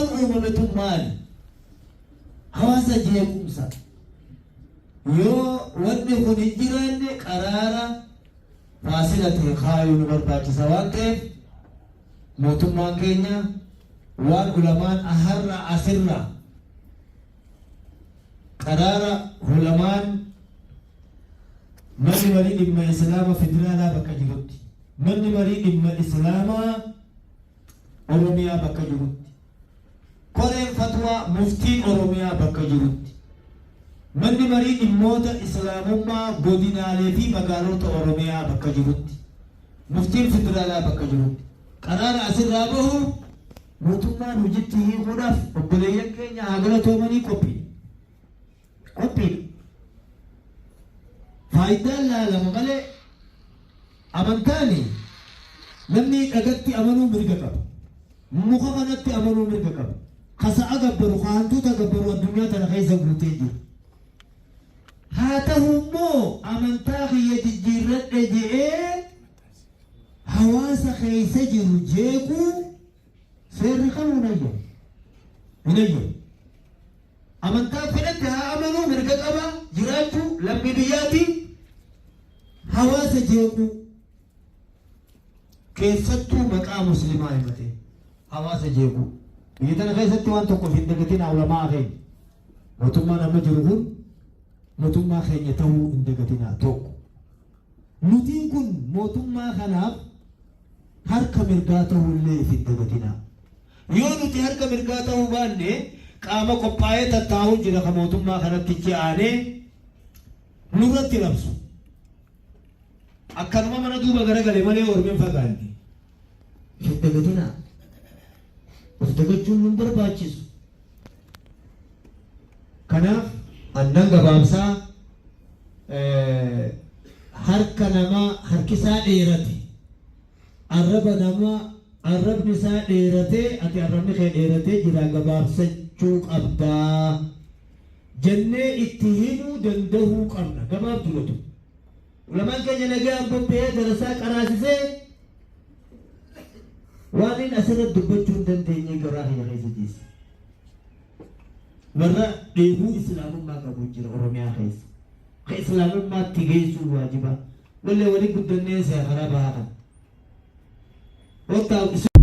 Rakkoon uumame tun maali? Hawaasa jeequmsa. Yoo wanni kun hin jiraanne qaraara faasila ta'e kaayuu nu barbaachisa waan ta'eef mootummaan keenya waan ulamaan har'a asirra qaraara ulamaan manni marii dhimma islaama federaalaa bakka jirutti manni marii dhimma islaamaa Oromiyaa bakka jirutti Koreen Fatwaa Muftiin Oromiyaa bakka jirutti, Manni Marii Dhimmoota Islaamummaa Godinaalee fi Magaalota Oromiyaa bakka jirutti, Muftiin Federaalaa bakka jirutti qaraara asirraa bahu mootummaan hojitti hiikuudhaaf obboleeyyan keenya haa galatoomanii qophiidha. Qophiidha. Faayidaan laalama malee amantaani namni dhagatti amanuu mirga qaba. Muka kanatti amanuu mirga qaba. Ka sa'a gabbaru, ka hantuuta gabbaru addunyaa tana keessa guutee jira. Haa ta'u immoo amantaa kiyya jijjiirradhe je'ee hawaasa keessa jiru jeequu seerri kamuu hin hayyamu. Hin hayyamu. Amantaa fedhetti haa amanuu mirga qaba jiraachuu lammii biyyaati. Hawaasa jeequu keessattuu maqaa muslimaa himatee hawaasa jeequu. Biyya tana keessatti waan tokko of hin dagatinaa ulamaa keenya. Mootummaan amma jiru kun mootummaa keenya ta'uu hin dagatinaa tokko. Nutiin kun mootummaa kanaaf harka mirgaa ta'uu illee if hin dagatinaa. Yoo nuti harka mirgaa ta'uu baanne qaama qophaa'ee tattaa'uu jira ka mootummaa kanatti ichi aanee nurratti labsu. Akkanuma mana duuba garagale malee ormi hin fagaanne. Of hin dagatinaa. Of dagachuun nun barbaachisu. Kanaaf annan gabaabsaa harka namaa harkisaa dheerate arraba namaa arrabni isaa dheeratee ati arrabni kee dheeratee jira gabaabsachuu qabdaa jennee itti himuu dandahuu qabna gabaabdudha tun. Ulamaan keenya nagayaan bobba'ee darasaa qaraasisee waan inni asirratti dubbachuu hin dandeenye garaa kiyya keessa jiisa. Warra dheebuu islaamummaa qabu jira Oromiyaa keessa. Ka islaamummaatti geessuu waajiba. Wallee wali guddannee karaa bahaa kana. Wottaa.